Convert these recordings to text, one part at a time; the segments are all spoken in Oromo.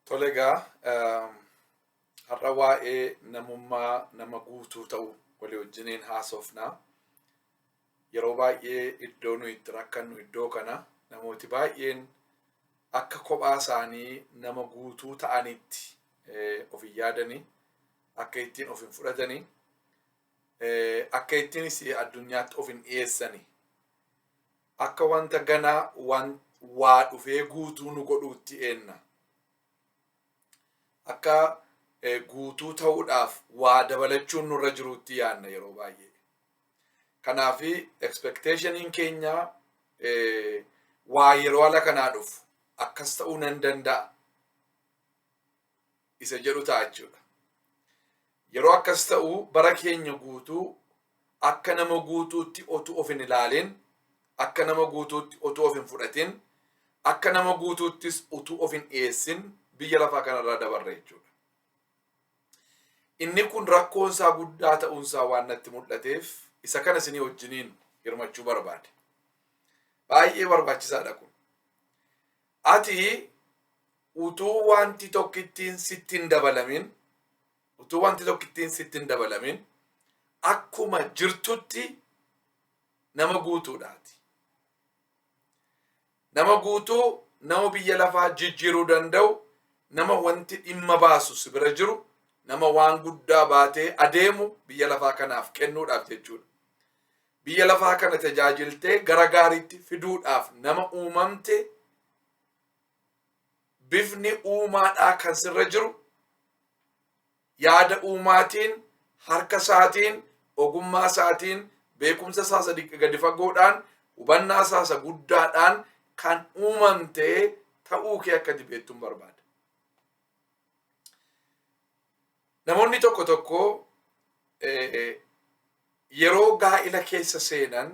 Tole egaa, har'a waa'ee namummaa nama guutuu ta'u walii wajjiniin haasofna. Yeroo baay'ee iddoo nuyi itti rakkannu iddoo kana. Namooti baay'een akka kophaa isaanii nama guutuu ta'anitti of hin yaadanii, akka ittiin of hin fudhatanii, akka ittiinis addunyaatti of hin dhiyeessanii. Akka wanta ganaa waan waa dhufee guutuu nu godhuutti eenna. Akka guutuu ta'uudhaaf waa dabalachuun nurra jiruutti yaanna yeroo baay'ee. Kanaaf expectationiin keenya waa yeroo ala kanaa dhufu akkas ta'uu nan danda'a isa jedhu ta'a jechuudha. Yeroo akkas ta'u bara keenya guutuu akka nama guutuutti otuu of hin ilaalin, akka nama guutuutti otuu of hin fudhatin, akka nama guutuuttis utuu of hin dhiyeessin biyya lafaa kanarraa dabarra jechuudha. Inni kun rakkoon isaa guddaa ta'uunsaa waan natti mul'ateef isa kana isinii wajjiniin hirmachuu barbaade. Baay'ee barbaachisaadha kun. Ati utuu wanti tokkittiin sitti hin dabalamin, utuu wanti tokkittiin sitti hin dabalamin, akkuma jirtutti nama guutuudhaati. Nama guutuu, nama biyya lafaa jijjiiruu danda'u, nama wanti dhimma baasu si bira jiru, nama waan guddaa baatee adeemu biyya lafaa kanaaf kennuudhaaf jechuudha. Biyya lafaa kana tajaajiltee gara gaariitti fiduudhaaf nama uumamte, bifni uumaadhaa kan sirra jiru, yaada uumaatiin, harka isaatiin, ogummaa isaatiin, beekumsa isaa isa gadi fagoodhaan, hubannaa isaa isa guddaadhaan kan uumamte ta'uu kee akka ati beektuun barbaada. Namoonni tokko tokko yeroo gaa'ila keessa seenan,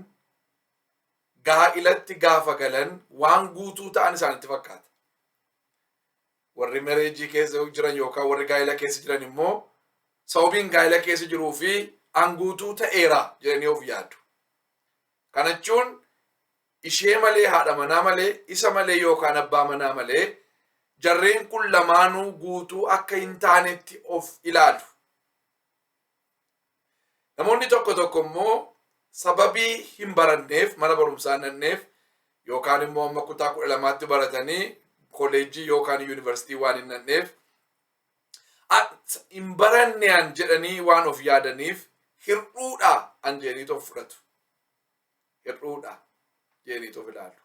gaa'ilatti gaafa galan, waan guutuu ta'an isaanitti fakkaata. Warri marriage keessa jiran yookaan warri gaa'ila keessa jiran immoo sababiin gaa'ila keessa jiruu fi an guutuu ta'eera jedhanii of yaadu. Kana jechuun ishee malee, haadha manaa malee, isa malee yookaan abbaa manaa malee jarreen kun lamaanuu guutuu akka hin taanetti of ilaalu. Namoonni tokko tokko immoo sababii hin baranneef, mana barumsaa nanneef, yookaan immoo amma kutaa 12tti baratanii koleejjii yookaan yuunivarsiitii waan hin nanneef, hin baranne an jedhanii waan of yaadaniif, hir'uudha an jedhanii of fudhatu. Hir'uudha jedhanii of ilaalu.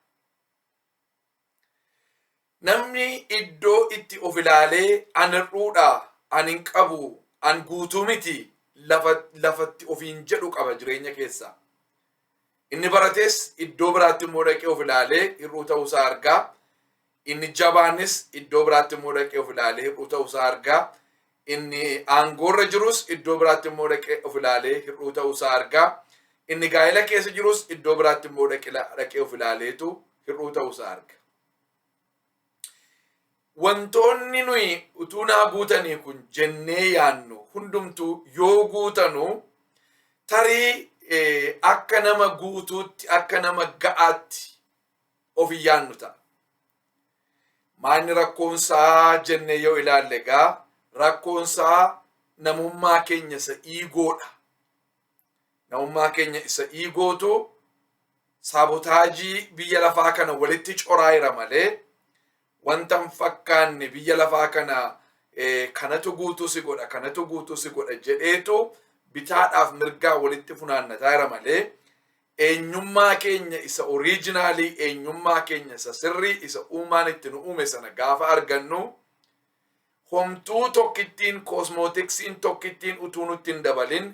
Namni iddoo itti of ilaalee an hir'uudha, an hin qabu, an guutuu miti lafatti ofiin jedhu qaba jireenya keessaa. Inni barates iddoo biraatti immoo dhaqee of ilaalee hir'uu ta'uusaa argaa. Inni jabaanis iddoo biraatti immoo dhaqee of ilaalee hir'uu ta'uusaa argaa. Inni aangoorra jirus iddoo biraatti immoo dhaqee of ilaalee hir'uu ta'uusaa argaa. Inni gaa'ela keessa jirus iddoo biraatti immoo dhaqee of ilaaleetu hir'uu ta'uusaa arga. Wantoonni nuyi utuu naa guutanii kun jennee yaannu hundumtuu yoo guutanu, tarii akka nama guutuutti, akka nama ga'aatti of hin yaannu ta'a. Maalni rakkoonsaa jennee yoo ilaalle egaa, rakkoonsaa namummaa keenya isa egoodha. Namummaa keenya isa egootu sabotage biyya lafaa kana walitti coraayira malee, wanta hin fakkaanne biyya lafaa kana kanatu guutuu si godha, kanatu guutuu si godha jedheetu bitaadhaaf mirgaa walitti funaannataa jira malee, eenyummaa keenya isa original, eenyummaa keenya isa sirrii, isa uumaan itti nu uume sana gaafa argannu, homtuu tokkittiin, cosmeticsiin tokkittiin utuu nutti hin dabalin,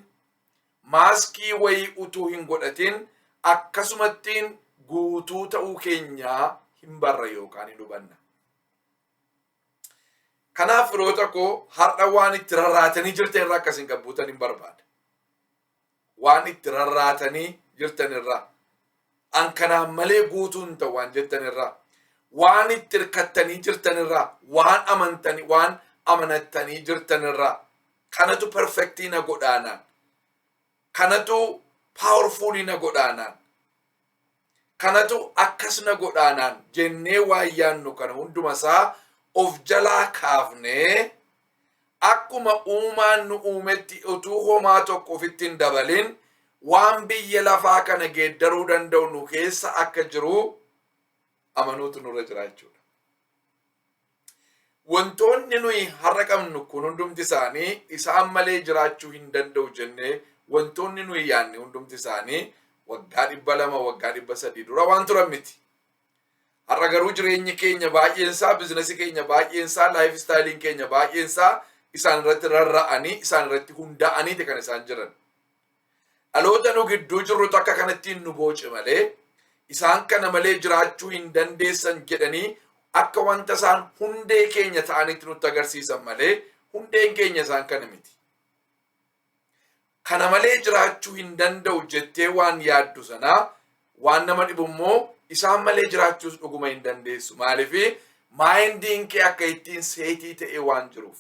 maaskii wayii utuu hin godhatin, akkasumattiin guutuu ta'uu keenyaa hin barra yookaan hin hubanna. Kanaaf firoota koo, har'a waan itti rarraatanii jirtan irraa akkasiin gabbuutan hin barbaada. Waan itti rarraatanii jirtan irraa, an kanaan malee guutuu hin ta'u waan jettan irraa, waan itti hirkattanii jirtan irraa, waan amantanii, waan amanattanii jirtan irraa, kanatu perfect na godhaanaan, kanatu powerful na godhaanaan, kanatu akkas na godhaanaan jennee waan yaannu kana hunduma isaa of jalaa kaafnee akkuma uumaan nu uumetti utuu homaa tokko ofitti hin dabalin waan biyya lafaa kana geeddaruu danda'u nu keessa akka jiru amanuutu nurra jira jechuudha. Wantoonni nuyi har'a qabnu kun hundumti isaanii isaan malee jiraachuu hin danda'u jennee wantoonni nuyi yaadne hundumti isaanii waggaa 200, waggaa 300 dura waan turan miti. Har'a garuu jireenyi keenya baay'eensaa, biizinasii keenya baay'eensaa, lifestyleiin keenya baay'eensaa isaan irratti rarra'anii, isaan irratti hundaa'aniiti kan isaan jiran. Dhaloota nu gidduu jirrutu akka kanattiin nu booce malee, isaan kana malee jiraachuu hin dandeessan jedhanii akka wanta isaan hundee keenya ta'anitti nutti agarsiisan malee, hundeen keenya isaan kana miti. Kana malee jiraachuu hin danda'u jettee waan yaaddu sanaa, waan nama dhibu immoo isaan malee jiraachuus dhuguma hin dandeessu. Maaliif? Mindiin kee akka ittiin set ta'e waan jiruuf.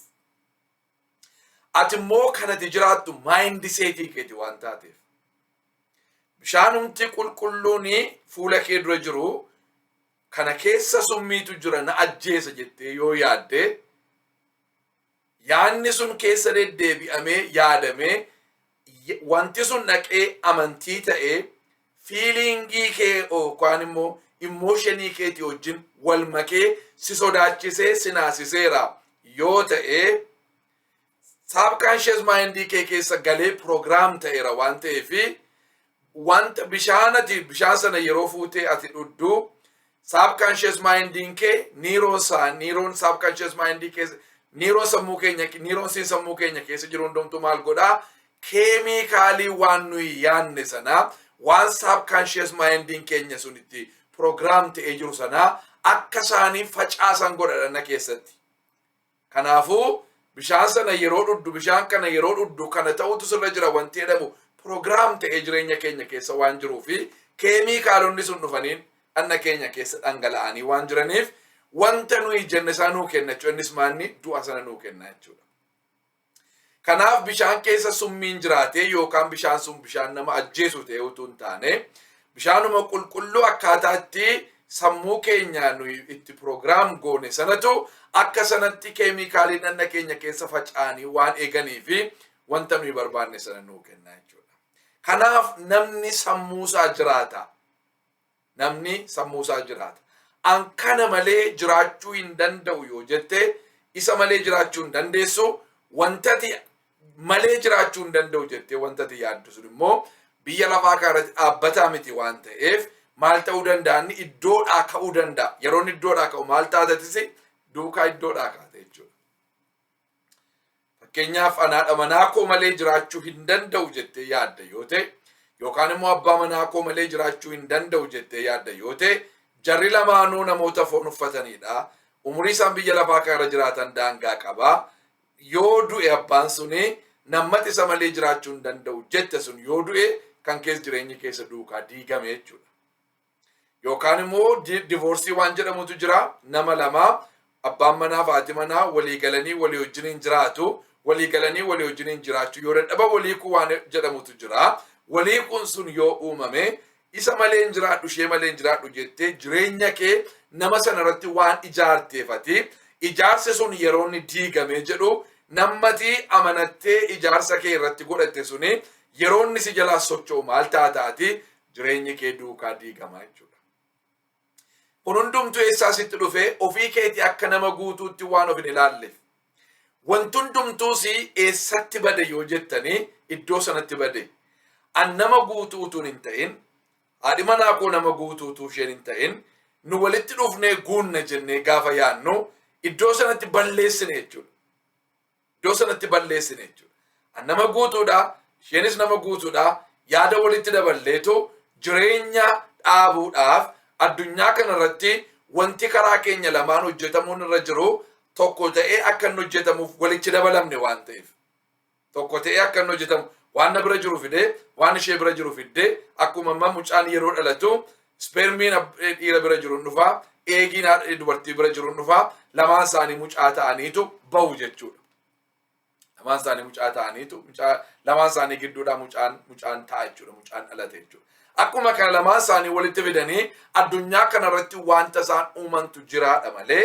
Ati immoo kanati jiraattu mindset keeti waan taateef. Bishaanumti qulqulluun fuula kee dura jiru kana keessa summiitu jira, na ajjeesa jettee yoo yaadde, yaadni sun keessa deddeebi'amee yaadamee, wanti sun dhaqee amantii ta'ee, feeling kee yookaan immoo emotion keetii wajjin wal makee si sodaachisee si naasiseera yoo ta'e, subconscious mind kee keessa galee program ta'eera waan ta'eefi, wanta bishaan ati bishaan sana yeroo fuutee ati dhugdu, subconscious mindiin kee neuron isaa, neuron subconscious mind keessa, neuron sammuu keenya, neuron siin sammuu keenya keessa jiru hundumtuu maal godhaa? Chemical waan nuyi yaanne sanaa, waan subconscious mindiin keenya sun itti program ta'ee jiru sanaa akka isaanii facaasan godha dhagna keessatti. Kanaafuu bishaan sana yeroo dhugdu, bishaan kana yeroo dhugdu kana ta'utu sirra jira wanti jedhamu program ta'ee jireenya keenya keessa waan jiruu fi chemicalonni sun dhufaniin dhagna keenya keessa dhangala'anii waan jiraniif, wanta nuyi jenne isaa nuu kenna jechuudha. Innis maanni? Du'a sana nuu kenna jechuudha. Kanaaf bishaan keessa summiin jiraatee yookaan bishaan sun bishaan nama ajjeesu ta'e utuu hin taane, bishaanuma qulqulluu akkaataatti sammuu keenya nuyi itti program goone sanatu akka sanatti chemical dhagna keenya keessa faca'anii waan eeganii fi wanta nuyi barbaanne sana nuu kenna jechuudha. Kanaaf namni sammuusaa jiraata. Namni sammuusaa jiraata. An kana malee jiraachuu hin danda'u yoo jette, isa malee jiraachuu hin dandeessu. Wantati malee jiraachuu hin danda'u jettee wantati yaaddu sun immoo biyya lafaa kanarratti dhaabbataa miti waan ta'eef, maal ta'uu danda'a? Inni iddoodhaa ka'uu danda'a. Yeroo inni iddoodhaa ka'u maal taatatis? Duukaa iddoodhaa kaata jechuudha. Fakkeenyaaf, an haadha manaa koo malee jiraachuu hin danda'u jettee yaadda yoo ta'e, yookaan immoo abbaa manaa koo malee jiraachuu hin danda'u jettee yaadda yoo ta'e, jarri lamaanuu namoota foon uffatanidha. Umurii isaan biyya lafaa kanarra jiraatan daangaa qaba. Yoo du'e abbaan suni, nammati isa malee jiraachuu hin danda'u jette sun yoo du'e, kan keessa jireenyi keessa duukaa diigame jechuudha. Yookaan immoo divorce waan jedhamutu jira. Nama lama, abbaan manaa fi haati manaa, walii galanii walii wajjiniin jiraatu. Walii galanii walii wajjiniin jiraachuu yoo dadhaban, walii kun waan jedhamutu jira. Walii kun sun yoo uumame, isa malee hin jiraadhu, ishee malee hin jiraadhu jettee jireenya kee nama sana irratti waan ijaarteefati, ijaarsi sun yeroo inni diigamee jedhu, nammati amanattee ijaarsa kee irratti godhatte suni yeroo inni si jalaa socho'u maal taataati? Jireenyi kee duukaa diigama jechuudha. Kun hundumtuu eessaa sitti dhufe? Ofii keetii akka nama guutuutti waan of hin ilaalleef. Wanti hundumtuus eessatti bade yoo jettanii, iddoo sanatti bade. An nama guutuu utuun hin ta'in, haadhi manaa koo nama guutuu utuu isheen hin ta'in, nu walitti dhufnee guunna jennee gaafa yaannu, iddoo sanatti balleessine jechuudha. Iddoo sanatti balleessine jechuudha. An nama guutuudha, isheenis nama guutuudha, yaada walitti daballeetu jireenya dhaabuudhaaf addunyaa kanarratti wanti karaa keenya lamaan hojjetamuun irra jiru tokko ta'ee akka inni hojjetamuuf walitti dabalamne waan ta'eef. Tokko ta'ee akka inni hojjetamu, waan na bira jiru fidee, waan ishee bira jiru fiddee, akkuma amma mucaan yeroo dhalatu spermiin dhiira bira jiru dhufaa, eggiin dubartii bira jiru dhufaa, lamaan isaanii mucaa ta'aniitu bahu jechuudha. Lamaan isaanii mucaa ta'aniitu, lamaan isaanii gidduudhaa mucaan ta'a jechuudha, mucaan dhalate jechuudha. Akkuma kana lamaan isaanii walitti fidanii addunyaa kanarratti wanta isaan uumantu jiraadha malee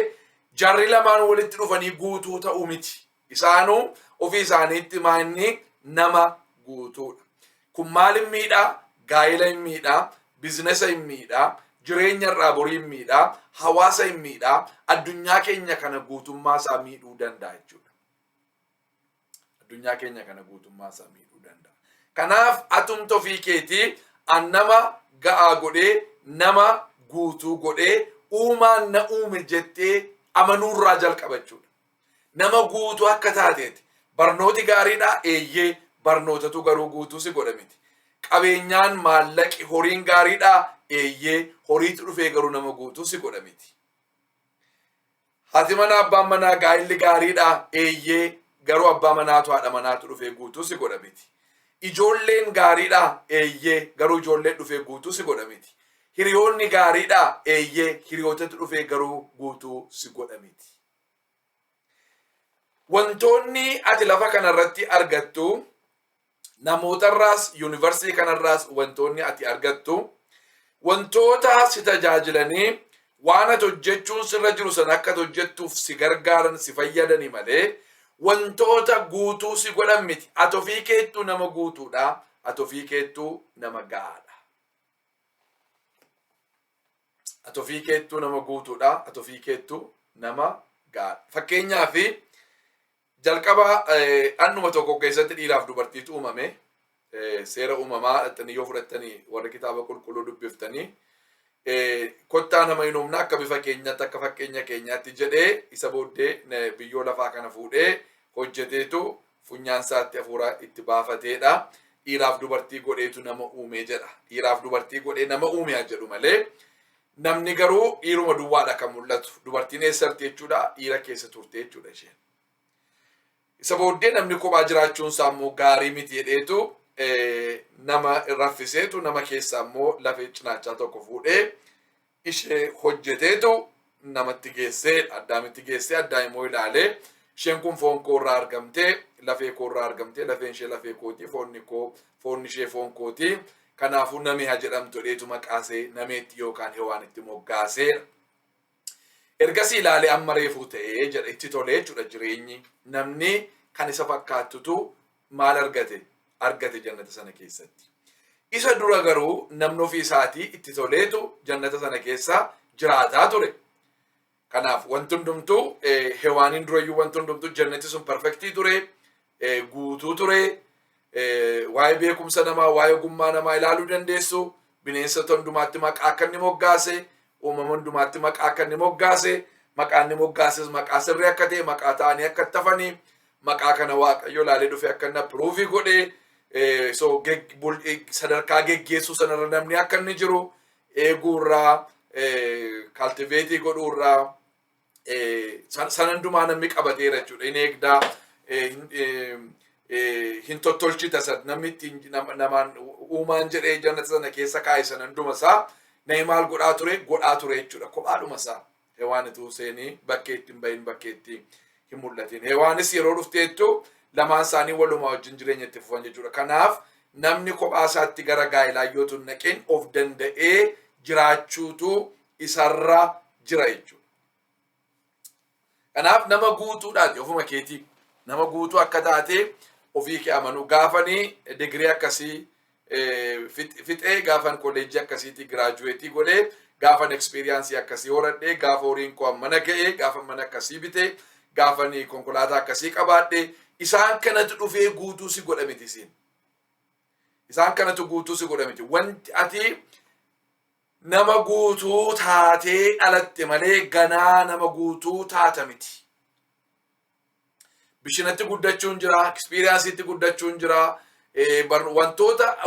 Jarri lamaan walitti dhufanii guutuu ta'uu miti. Isaanuu ofii isaaniitti maanni nama guutuudha. Kun maal hin miidhaa? Gaa'ela hin miidhaa, business hin miidhaa, jireenya irraa borii hin miidhaa, hawaasa hin miidhaa, addunyaa keenya kana guutummaa isaa miidhuu danda'a jechuudha. Addunyaa keenya kana guutummaa isaa miidhuu danda'a. Kanaaf atumta ofii keetii an nama ga'aa godhee, nama guutuu godhee uumaan na uume jettee amanuurraa jalqaba jechuudha. Nama guutuu akka taateeti. Barnooti gaariidha, eeyyee, barnootatu garuu guutuu si godha miti. Qabeenyaan, maallaqi, horiin gaariidha, eeyyee, horiitu dhufee garuu nama guutuu si godha miti. Haati manaa, abbaan manaa, gaa'illi gaariidha, eeyyee, garuu abbaa manaatu haadha manaatu dhufee guutuu si godha miti. Ijoolleen gaariidha, eeyyee, garuu ijoolleen dhufee guutuu si godha miti. Hiriyoonni gaariidha, eeyyee, hiriyootatu dhufee garuu guutuu si godha miti. Wantoonni ati lafa kanarratti argattu, namootarraas, yuunivarsiitii kanarraas wantoonni ati argattu, wantoota si tajaajilanii waan ati hojjechuun sirra jiru sana akka ati hojjettuuf si gargaaran, si fayyadani malee wantoota guutuu si godhan miti. Ati ofii keettuu nama guutuudha. Ati ofii keettuu nama ga'aadha. Ati ofii keettuu nama guutuudha. Ati ofii keettuu nama ga'aadha. Fakkeenyaaf, jalqaba annuma tokko keessatti dhiiraaf dubartiitu uumame. Seera uumamaa dhaxxanii yoo fudhattanii, warri kitaaba qulqulluu dubbiftanii, kottaa nama hin uumna akka bifa keenyaatti, akka fakkeenya keenyaatti jedhee, isa booddee biyyoo lafaa kana fuudhee hojjeteetu funyaan isaatti hafuura itti baafateedha. Dhiiraaf dubartii godheetu nama uumee jedha. Dhiiraaf dubartii godhee nama uume jedhu malee namni garuu dhiiruma duwwaadha kan mul'atu. Dubartiin eessarti jechuudha? Dhiira keessa turte jechuudha isheen. Isa booddee namni kophaa jiraachuun isaa immoo gaarii miti jedheetu nama raffiseetu nama keessaa immoo lafee cinaachaa tokko fuudhee ishee hojjeteetu namatti geessee, Addaamitti geessee. Addaam immoo ilaalee, isheen kun foon koo irraa argamtee, lafee koo irraa argamtee, lafeen ishee lafee kootii, foonni koo, foonni ishee foon kootii, kanaafuu namee haa jedhamtu jedheetu maqaasee nameetti yookaan Hewaanitti moggaaseedha. Ergasii ilaalee amma reefuu ta'ee jedha, itti tolee jechuudha jireenyi. Namni kan isa fakkaattutu maal argate? Argate jannata sana keessatti. Isa dura garuu namni ofii isaatii itti toleetu jannata sana keessa jiraataa ture. Kanaaf wanti hundumtuu, Hewaaniin durayyuu wanti hundumtuu jannati sun perfect ture, guutuu ture. Waa'ee beekumsa namaa, waa'ee ogummaa namaa ilaaluu dandeessu. Bineensota hundumaatti maqaa akka inni moggaase, uumama hundumaatti maqaa akka inni moggaase, maqaan inni moggaases maqaa sirrii akka ta'e, maqaa ta'anii akka itti hafanii, maqaa kana Waaqayyo ilaalee dhufe akka inni approve godhee, so sadarkaa geggeessuu sanarra namni akka inni jiru, eeguurraa, cultivate godhuurraa, sana hundumaa namni qabateera jechuudha. Hin eegdaa, hin tottolchita san namni ittiin namaan uumaan jedhee jannata sana keessa kaa'e sana hunduma isaa namni maal godhaa ture? Godhaa ture jechuudha. Kophaadhuma isaa. Hewaanitu seenii bakkeetti hin bahin, bakkeetti hin mul'atin. Hewaanis yeroo dhufteettu lamaan isaanii walumaa wajjin jireenya itti fufan jechuudha. Kanaaf namni kophaa isaatti gara gaa'elaa yoo tun naqin of danda'ee jiraachuutu isarra jira jechuudha. Kanaaf nama guutuudhaati ofuma keetii. Nama guutuu akka taate ofii kee amanuu. Gaafanii digirii akkasii fixee, gaafan kolleejjii akkasiitii graduate godhee, gaafan experience akkasii horadhee, gaafa horiin koo mana ga'ee, gaafa mana akkasii bitee, gaafan konkolaataa akkasii qabaadhee, isaan kanatu dhufee guutuu si godha miti siin. Isaan kanatu guutuu si godha miti. Wanti ati nama guutuu taatee dhalatte malee ganaa nama guutuu taata miti. Bishinatti guddachuun jira, experienceitti guddachuun jira,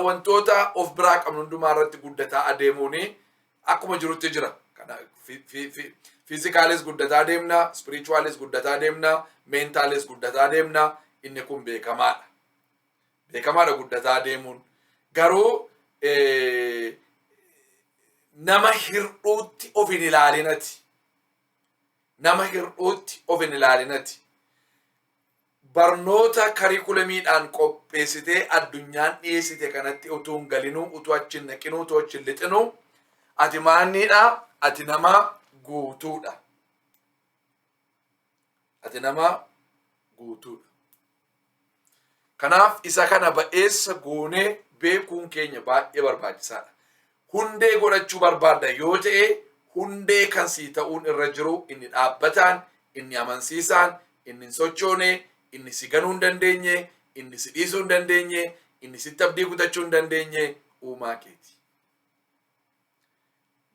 wantoota of biraa qabnu hundumaa irratti guddataa adeemuun akkuma jirutti jira. Physicalis guddataa deemna, spiritualis guddataa deemna, mentalis guddataa deemna, inni kun beekamaadha. Beekamaadha guddataa deemuun. Garuu nama hir'uutti of hin ilaalinati. Nama hir'uutti of hin ilaalinati. Barnoota curriculumiidhaan qopheessitee addunyaan dhiyeessite kanatti utuu hin galinuu, utuu achi hin naqinuu, utuu achi hin lixinuu, ati maanniidha? Ati nama guutuudha. Ati nama guutuudha. Kanaaf isa kana ba'eessa goonee beekuun keenya baay'ee barbaachisaadha. Hundee godhachuu barbaadda yoo ta'e, hundee kan sii ta'uun irra jiru inni dhaabbataan, inni amansiisaan, inni hin sochoone, inni si ganuu hin dandeenye, inni si dhiisuu hin dandeenye, inni sitti abdii kutachuu hin dandeenye uumaa keeti.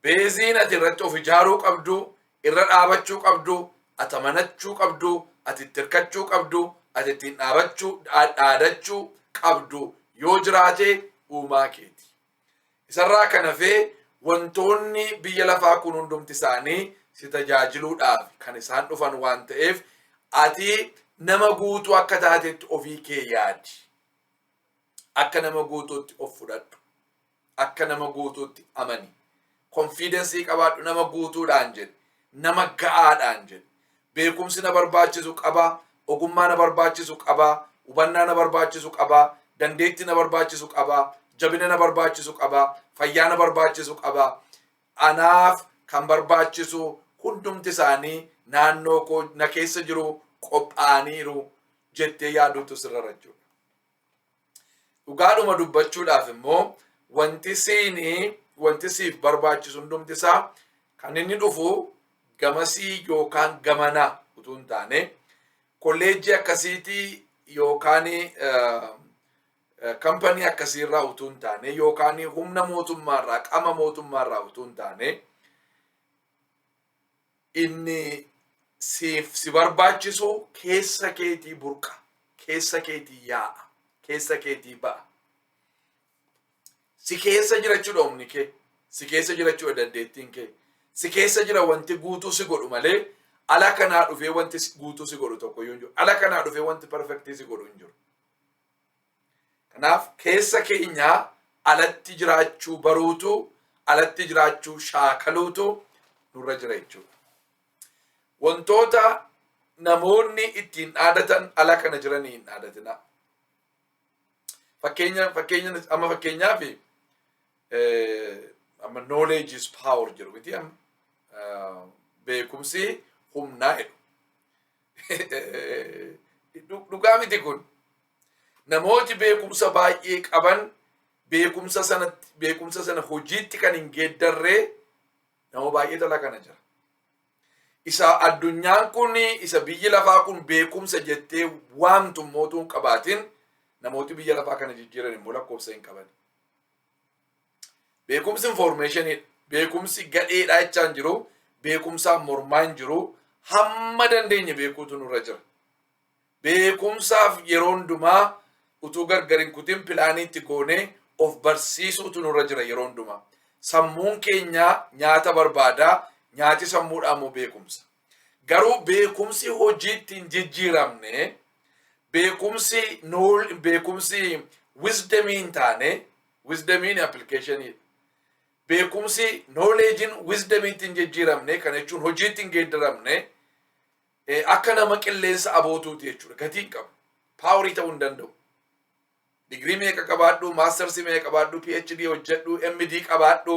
Baseiin ati irratti of ijaaruu qabdu, irra dhaabachuu qabdu, ati amanachuu qabdu, ati itti hirkachuu qabdu, ati ittiin dhaabachuu dhaadachuu qabdu yoo jiraate uumaa keeti. Isarraa kan hafee wantoonni biyya lafaa kun hundumti isaanii si tajaajiluudhaaf kan isaan dhufan waan ta'eef, ati nama guutuu akka taatetti ofii kee yaadi. Akka nama guutuutti of fudhadhu. Akka nama guutuutti amani. Confidence qabaadhu, nama guutuudhaan jedhe. Nama ga'aadhaan jedhe. Beekumsi na barbaachisu qabaa. Ogummaa na barbaachisu qabaa. Hubannaa na barbaachisu qabaa. Dandeettii na barbaachisu qabaa. Jabina na barbaachisu qabaa. Fayyaa na barbaachisu qabaa. Anaaf kan barbaachisu hundumti isaanii naannoo koo na keessa jiru, qophaa'aniiru jettee yaaduutu sirra jechuudha. Dhugaadhuma dubbachuudhaaf immoo wanti siif barbaachisu hundumti isaa kan inni dhufu gamasii yookaan gamanaa utuu hin taane, kolleejjii akkasiitii yookaan kampanii akkasiirraa utuu hin taane, yookaan humna mootummaarraa, qaama mootummaarraa utuu hin taane, inni siif si barbaachisu keessa keetii burqa, keessa keetii yaa'a, keessa keetii ba'a. Si keessa jirachuudha humni kee, si keessa jirachuudha dandeettiin kee, si keessa jira wanti guutuu si godhu malee ala kanaa dhufee wanti guutuu si godhu tokko iyyuu hin jiru. Ala kanaa dhufee wanti perfect si godhu hin jiru. Kanaaf keessa keenyaa alatti jiraachuu baruutu, alatti jiraachuu shaakaluutu nurra jira jechuudha. Wantoota namoonni ittiin dhaadatan ala kana jiranii hin dhaadatinaa. Fakkeenya amma fakkeenyaaf amma "knowledge is power" jedhu miti? Amma beekumsi humnaa jedhu. Dhugaa miti kun. Namooti beekumsa baay'ee qaban beekumsa sana hojiitti kan hin geeddarree nama baay'eetu ala kana jira. Isa addunyaan kun, isa biyyi lafaa kun beekumsa jettee waamtu mootuu hin qabaatin, namooti biyya lafaa kana jijjiiran immoo lakkoofsa hin qaban. Beekumsi informationiidha. Beekumsi gadheedha jechaan jiru. Beekumsaan mormaa hin jiru. Hamma dandeenye beekuutu nurra jira. Beekumsaaf yeroo hundumaa utuu gargar hin kutin planiitti goonee of barsiisuutu nurra jira yeroo hundumaa. Sammuun keenya nyaata barbaadaa, nyaati sammuudhaa immoo beekumsa. Garuu beekumsi hojiitti hin jijjiiramne, beekumsi wisdomii hin taane, wisdomiin applicationiidha. Beekumsi, knowledgeiin wisdomiitti hin jijjiiramne, kana jechuun hojiitti hin geeddaramne, akka nama qilleensa abootuuti jechuudha. Gatii hin qabu. Powerii ta'uu hin danda'u. Digirii meeqa qabaadhu, mastersii meeqa qabaadhu, PhD hojjedhu, MD qabaadhu.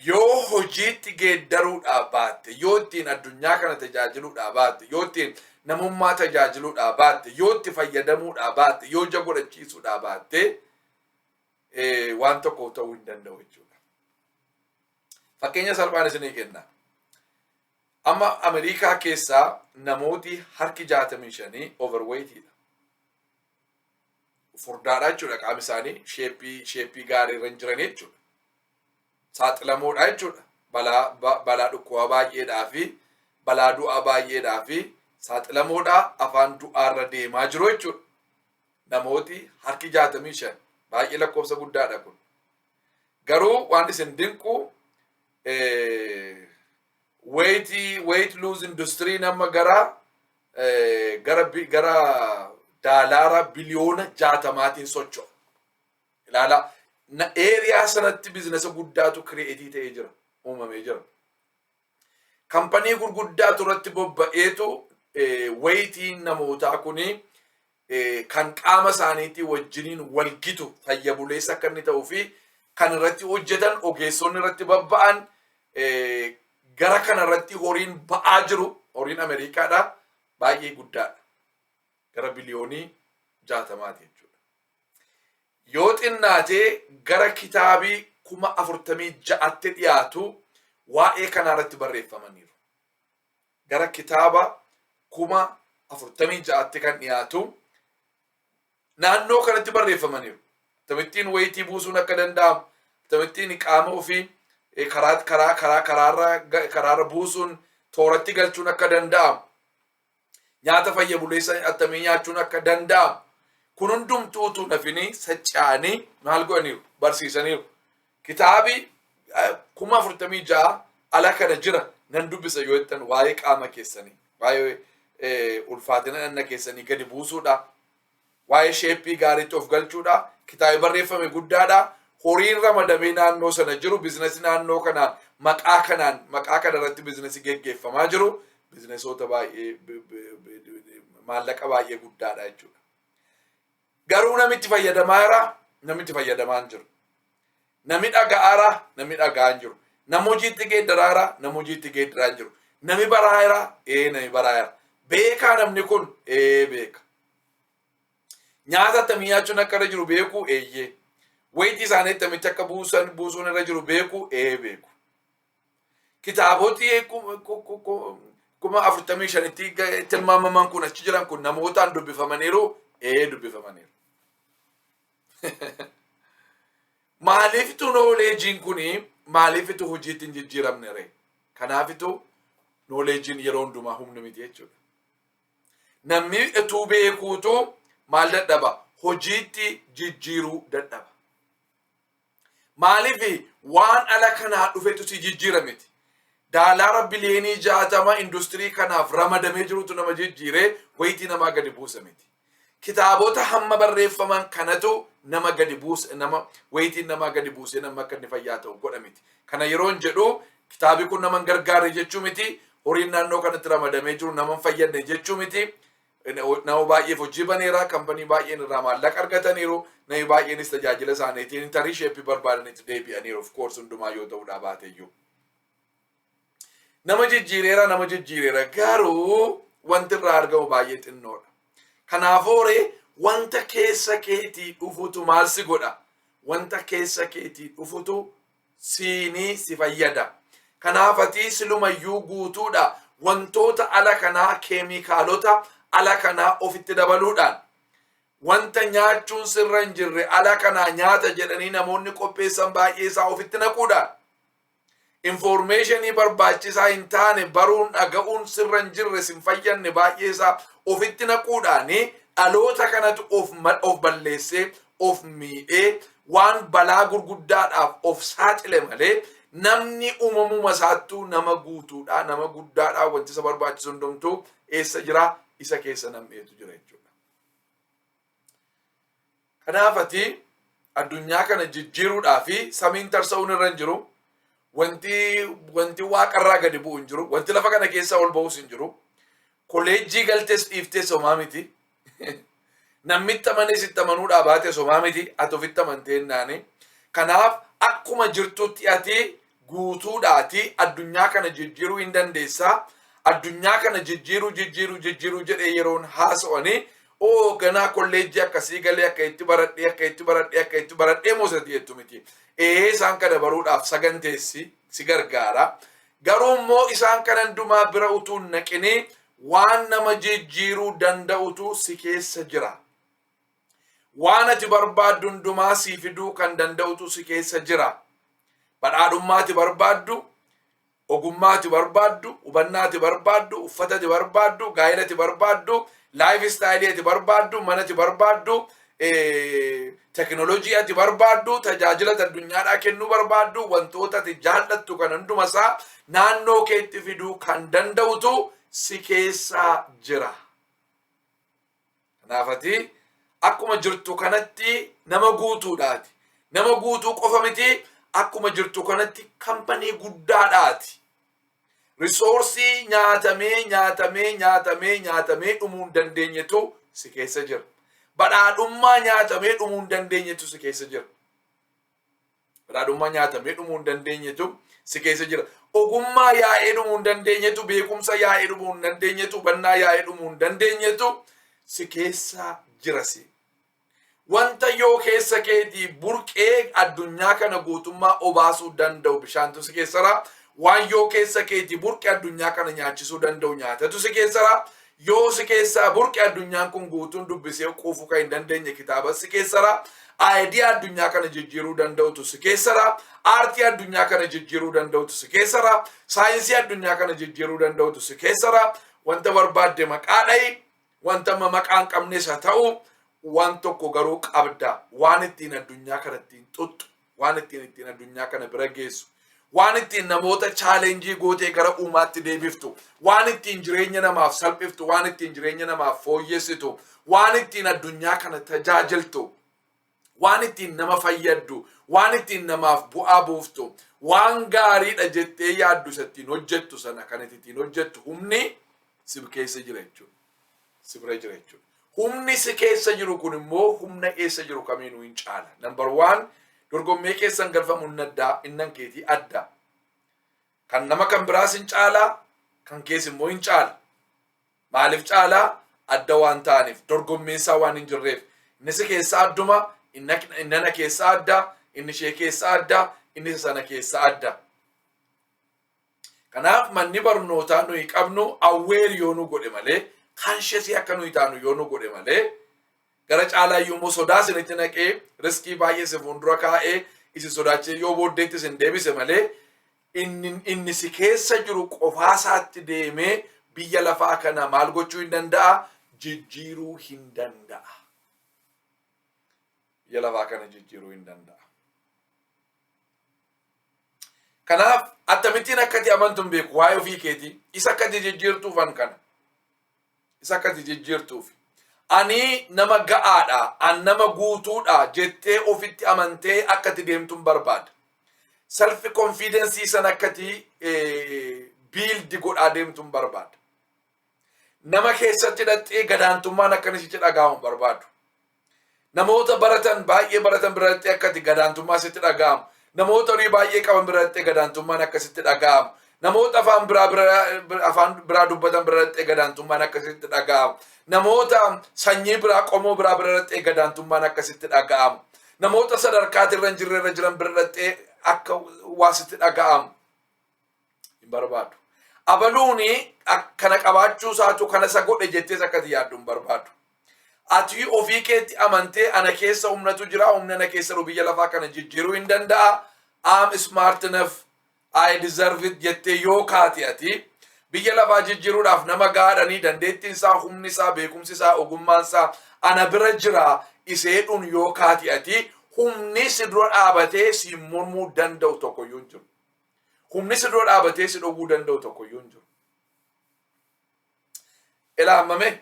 Yoo hojiitti geeddaruudhaa baatte, yoo ittiin addunyaa kana tajaajiluudhaa baatte, yoo ittiin namummaa tajaajiluudhaa baatte, yoo itti fayyadamuudhaa baatte, yoo ija godhachiisuudhaa baatte, waan tokko ta'uu hin danda'u jechuudha. Fakkeenya salphaan isinii kenna. Amma Ameerikaa keessaa namooti harki 65 overweightiidha. Furdaadha jechuudha, qaami isaanii shapeii gaarii irra hin jiran jechuudha. Saaxilamoodha jechuudha. Balaa dhukkubaa baay'eedhaa fi balaa du'aa baay'eedhaa fi saaxilamoodha, afaan du'aarra deemaa jiru jechuudha. Namooti harki 65 baay'ee lakkoofsa guddaadha kun. Garuu waan isin dinqu, weight lose industry nama gara daalaara biliyoona 60tiin socho'a. Ilaala, area sanatti businessa guddaatu create ta'ee jira, uumamee jira. Kampanii gurguddaatu irratti bobba'eetu weightiin namootaa kuni kan qaama isaaniitii wajjiniin walgitu, fayya buleessa akka inni ta'uu fi kan irratti hojjetan, ogeessonni irratti babba'an, gara kana irratti horiin ba'aa jiru, horiin Ameerikaadha. Baay'ee guddaadha. Gara biliyoonii 60ti jechuudha. Yoo xinnaatee gara kitaabii 46,000tti dhiyaatu waa'ee kanaa irratti barreeffamaniiru. Gara kitaaba 46,000tti kan dhiyaatu naannoo kanatti barreeffamaniiru. Akkamittiin weight buusuun akka danda'amu, akkamittiin qaama ofii karaa karaa karaa karaarra karaarra buusuun tooratti galchuun akka danda'amu, nyaata fayya buleessa attamii nyaachuun akka danda'amu, kun hundumtuu utuu nafini sacca'anii maal godhaniiru? Barsiisaniiru. Kitaabi 46,000 ala kana jira nan dubbisa yoo jettan, waa'ee qaama keessanii, waa'ee ulfaatina dhanna keessanii gadi buusuudha. Waa'ee shape gaariitti of galchuudha. Kitaabi barreeffame guddaadha. Horiin ramadamee naannoo sana jiru, business naannoo kanaan, maqaa kanaan, maqaa kana irratti business geggeeffamaa jiru, businessoota baay'ee maallaqa baay'ee guddaadha jechuudha. Garuu namitti fayyadamaa jira, namitti fayyadamaa hin jiru. Nami dhaga'aara, nami dhaga'aa hin jiru. Nama hojiitti geeddaraara, nama hojiitti geeddaraa hin jiru. Nami baraayera, ee, nami baraayera. Beekaa namni kun, ee, beeka. Nyaata akkamii nyaachuun akka irra jiru beeku, eeyyee. Weight isaanii akkamitti akka buusan buusuun irra jiru beeku, ee, beeku. Kitaaboti 45,000tti tilmaamaman kun achi jiran kun namootaan dubbifamaniiru, ee, dubbifamaniiru. Maaliifitu knowledgeiin kuni maaliifitu hojiitti hin jijjiiramne ree? Kanaafitu knowledgeiin yeroo hundumaa humna miti jechuudha. Namni utuu beekuutu maal dadhaba? Hojiitti jijjiiruu dadhaba. Maaliif? Waan ala kanaa dhufetu si jijjiira miti. Daalaara biliyoonii 60 industirii kanaaf ramadamee jirutu nama jijjiiree weight namaa gadi buusa miti. Kitaabota hamma barreeffaman kanatu nama gadi buuse, nama weightiin namaa gadi buusee nama akka inni fayyaa ta'u godha miti. Kana yeroon jedhu kitaabi kun nama hin gargaarre jechuu miti. Horiin naannoo kanatti ramadamee jiru nama hin fayyadne jechuu miti. Nama baay'eef hojii baneera, company baay'een irraa maallaqa argataniiru, namni baay'eenis tajaajila isaaniitiin tarii shape barbaadanitti deebi'aniiru, of course hundumaa yoo ta'uudhaa baateyyuu. Nama jijjiireera, nama jijjiireera, garuu wanti irraa argamu baay'ee xinnoodha. Kanaafuu ree wanta keessa keetii dhufutu maal si godha? Wanta keessa keetii dhufutu siinii si fayyada. Kanaaf ati silumayyuu guutuudha. Wantoota ala kanaa, keemikaalota ala kanaa ofitti dabaluudhaan, wanta nyaachuun sirra hin jirre ala kanaa nyaata jedhanii namoonni qopheessan baay'ee isaa ofitti naquudhaan, information barbaachisaa hin taane baruun dhaga'uun sirra hin jirre, sin fayyadne baay'ee isaa ofitti naquudhaan, dhaloota kanatu of balleessee, of miidhee, waan balaa gurguddaadhaaf of saaxile malee, namni uumamuma isaattuu nama guutuudha, nama guddaadha. Wanti isa barbaachisu hundumtuu eessa jira? Isa keessa nam'eetu jira jechuudha. Kanaaf ati addunyaa kana jijjiiruudhaa fi samiin tarsa'uun irra hin jiru. Wanti waaqarraa gadi bu'u hin jiru. Wanti lafa kana keessaa ol ba'us hin jiru. Koleejjii galtees dhiiftees homaa miti. Namni itti amanees itti amanuudhaa baates homaa miti. Ati ofitti amantee naani. Kanaaf akkuma jirtutti ati guutuudhaati addunyaa kana jijjiiruu hin dandeessaa. Addunyaa kana jijjiiruu, jijjiiruu, jijjiiruu jedhee yeroon haasa'anii, oo, ganaa kolleejjii akkasii galee, akka itti baradhee, akka itti baradhee, akka itti baradhee moosati jettu miti. Ee, isaan kana baruudhaaf saganteessi si gargaara. Garuu immoo isaan kana hundumaa bira utuu hin naqinii waan nama jijjiiruu danda'utu si keessa jira. Waan ati barbaaddu hundumaa sii fiduu kan danda'utu si keessa jira. Badhaadhummaa ati barbaaddu, ogummaa ati barbaaddu, hubannaa ati barbaaddu, uffata ati barbaaddu, gaa'ela ati barbaaddu, life style ati barbaaddu, mana ati barbaaddu, teknoolojii ati barbaaddu, tajaajila ati addunyaadhaa kennuu barbaaddu, wantoota ati jaallattu kan hunduma isaa naannoo keetti fiduu kan danda'utu si keessa jira. Kanaaf ati akkuma jirtu kanatti nama guutuudhaati. Nama guutuu qofa miti, akkuma jirtu kanatti company guddaadhaati. Resource nyaatamee, nyaatamee, nyaatamee, nyaatamee dhumuu hin dandeenyetu si keessa jira. Badhaadhummaa nyaatamee dhumuu hin dandeenyetu si keessa jira. Badhaadhummaa nyaatamee dhumuu hin dandeenyetu si keessa jira. Ogummaa yaa'ee dhumuu hin dandeenyetu, beekumsa yaa'ee dhumuu hin dandeenyetu, hubannaa yaa'ee dhumuu hin dandeenyetu si keessa jira si. Wanta yoo keessa keetii burqee addunyaa kana guutummaa obaasuu danda'u bishaantu si keessara. Waan yoo keessa keetii burqe addunyaa kana nyaachisuu danda'u nyaatatu si keessara. Yoo si keessaa burqe addunyaan kun guutuun dubbisee quufuu kan hin dandeenye kitaaba si keessara. Idea addunyaa kana jijjiiruu danda'utu si keessara. Aartii addunyaa kana jijjiiruu danda'utu si keessara. Saayinsii addunyaa kana jijjiiruu danda'utu si keessara. Wanta barbaadde maqaa dha'i. Wanta amma maqaa hin qabnes haa ta'u, waan tokko garuu qabda. Waan ittiin addunyaa kana ittiin xuxxu, waan ittiin addunyaa kana bira geessu, waan ittiin namoota challenge gootee gara uumaatti deebiftu, waan ittiin jireenya namaaf salphiftu, waan ittiin jireenya namaaf fooyyessitu, waan ittiin addunyaa kana tajaajiltu, waan ittiin nama fayyaddu, waan ittiin namaaf bu'aa buuftu, waan gaariidha jettee yaaddu isa ittiin hojjettu sana kan ittiin hojjettu humni si keessa jira jechuudha. Si bira jira jechuudha. Humni si keessa jiru kun immoo humna eessa jiru kamiinuu hin caala. Number one, dorgommee keessan galfamu inni addaa, innan keetii adda. Kan nama kan biraas hin caalaa, kan kees immoo hin caala. Maaliif caalaa? Adda waan ta'aniif, dorgommeensaa waan hin jirreef. Inni si keessa adduma, inni ana keessa adda, inni ishee keessa adda, inni isa sana keessa adda. Kanaaf manni barnootaa nuyi qabnu aware yoo nu godhe malee, conscious akka nuyi taanu yoo nu godhe malee, gara caalaa iyyuu immoo sodaa isinitti naqee, risk baay'ee isin fuuldura kaa'ee isin sodaachisee yoo booddeetti isin deebise malee, inni si keessa jiru qofaasaatti deemee biyya lafaa kana maal gochuu hin danda'a? Jijjiiruu hin danda'a. Biyya lafaa kana jijjiiruu hin danda'a. Kanaaf akkamittiin akkati amantu hin beeku waa'ee ofii keetii. Isa akkati jijjiirtuufan kana. Isa akkati jijjiirtuuf. Ani nama ga'aadha, an nama guutuudha jettee ofitti amantee akkati deemtu hin barbaada. Self confidence sana akkati build godhaa deemtu hin barbaada. Nama keessatti hidhattee gadaantummaan akkana sitti dhaga'amu hin barbaadu. Namoota baratan, baay'ee baratan biratti akkati gadaantummaa sitti dhaga'amu. Namoota horii baay'ee qaban biratti gadaantummaan akkasitti dhaga'amu. Namoota afaan biraa dubbatan biratti gadaantummaan akkasitti dhaga'amu. Namoota sanyii biraa, qomoo biraa biratti gadaantummaan akkasitti dhaga'amu. Namoota sadarkaatirra hin jirre irra jiran biratti akka waa sitti dhaga'amu hin barbaadu. Abaluuni kana qabaachuu isaatu kana isa godhe jettees akkati yaaddu hin barbaadu. Ati ofii keetti amantee, ana keessa humnatu jira, humna ana keessa jiru biyya lafaa kana jijjiiruu hin danda'a. I'm smart enough, I deserve it jettee yoo kaate, ati biyya lafaa jijjiiruudhaaf nama gaadhanii, dandeettiin isaa, humni isaa, beekumsi isaa, ogummaan isaa ana bira jira iseedhuun yoo kaate, ati humni si dura dhaabatee si mormuu danda'u tokkoyyuu hin jiru. Humni si dura dhaabatee si dhowwuu danda'u tokkoyyuu hin jiru. Ilaa, hammame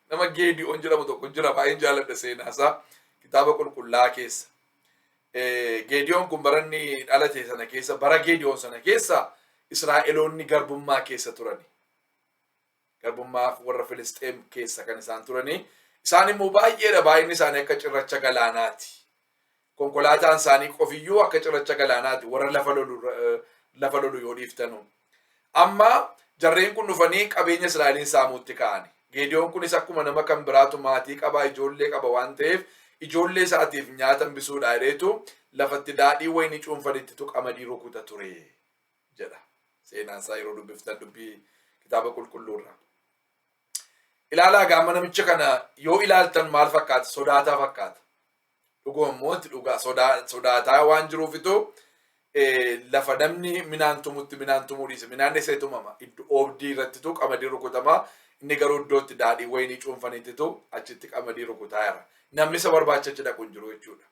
nama Geedi'oon jedhamu tokko jira, baay'een jaalladha seenaasaa kitaaba qulqullaa keessa. Geediyoon kun baranni dhalate sana keessa, bara Geediyoon sana keessa Israa'eloonni garbummaa keessa turani. Garbummaa warra Filisxeem keessa kan isaan turani. Isaan immoo baay'eedha, baay'inni isaanii akka cirracha galaanaati. Konkolaataan isaanii qofiyyuu akka cirracha galaanaati, warra lafa lolu yoo dhiiftanu. Amma jarreen kun dhufanii qabeenya Israa'eliin saamuutti ka'ani. Geediyoon kunis akkuma nama kan biraatu maatii qaba, ijoollee qaba waan ta'eef, ijoollee isaatiif nyaata hambisuudha jedheetu lafatti daadhii wayinii cuunfanittitu qamadii rukuta ture jedha. Seenaan isaa yeroo dubbiftan dubbii kitaaba qulqulluurra. Ilaalaa, gaama namicha kana yoo ilaaltan maal fakkaata? Sodaataa fakkaata. Dhuguma immoo itti dhugaa sodaataa waan jiruufitu lafa namni minaan tumutti minaan tumuu dhiise. Minaan eessa tumama? Iddoo oobdii irrattitu qamadii rukutama. Inni garuu iddootti daadhii wayinii cuunfanittitu achitti qamadii rukutaa jira. Namni isa barbaacha achi dhaqu hin jiru jechuudha.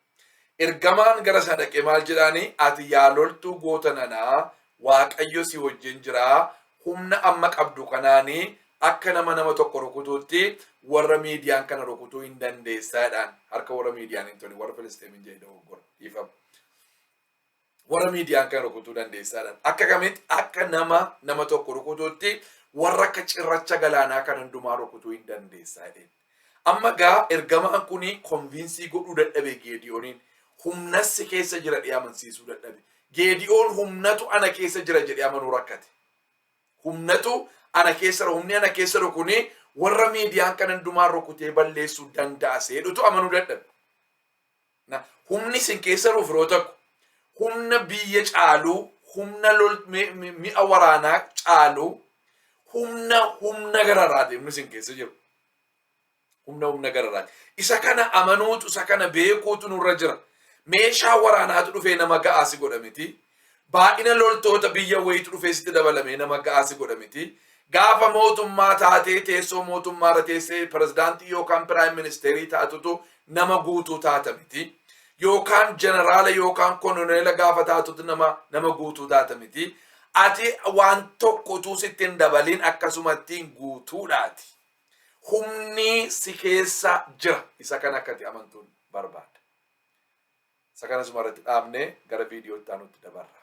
Ergamaan gara sana dhaqee maal jedhaani? "Ati yaa loltuu goota nanaa, Waaqayyo si wajjin jiraa. Humna amma qabdu kanaanii akka nama nama tokko rukutuutti warra Miidiyaan kana rukutuu hin dandeessaa" jedhaan. Harka warra Miidiyaan hin tole, warra Filisxeemin jedhe, dogoggora, dhiifama. Warra Miidiyaan kana rukutuu dandeessaa jedhaan. Akka kamitti? Akka nama nama tokko rukutuutti warra akka cirracha galaanaa kan hundumaa rukutuu hin dandeessaa jedheen. Amma gaa ergamaan kuni convince godhuu dadhabe Geediyooniin. Humnas si keessa jira jedhee amansiisuu dadhabe. Geedi'oon humnatu ana keessa jira jedhee amanuu rakkate. Humnatu ana keessa jira, humni ana keessa jiru kuni warra miidiyaan kan hundumaa rukutee balleessuu danda'a seedhutu amanuu dadhabe. Na, humni isin keessa jiru firoota ko, humna biyya caaluu, humna lol mi'a waraanaa caaluu, humna humna gararaati humni isin keessa jiru. Humna humna gararaati. Isa kana amanuutu, isa kana beekuutu nurra jira. Meeshaa waraanaatu dhufee nama ga'aa si godha miti. Baay'ina loltoota biyya wayiitu dhufee sitti dabalamee nama ga'aa si godha miti. Gaafa mootummaa taatee teessoo mootummaarra teessee pirezidaantii yookaan piraayim ministeerii taatutu nama guutuu taata miti. Yookaan jeneraala yookaan kononeela gaafa taatutu nama guutuu taata miti. Ati waan tokko utuu sitti hin dabaliin akkasumattiin guutuudhaati. Humni si keessa jira. Isa kana akka ati amantuun barbaada. Isa kana asuma irratti dhaabnee gara viidiyoo itti aanutti dabarra.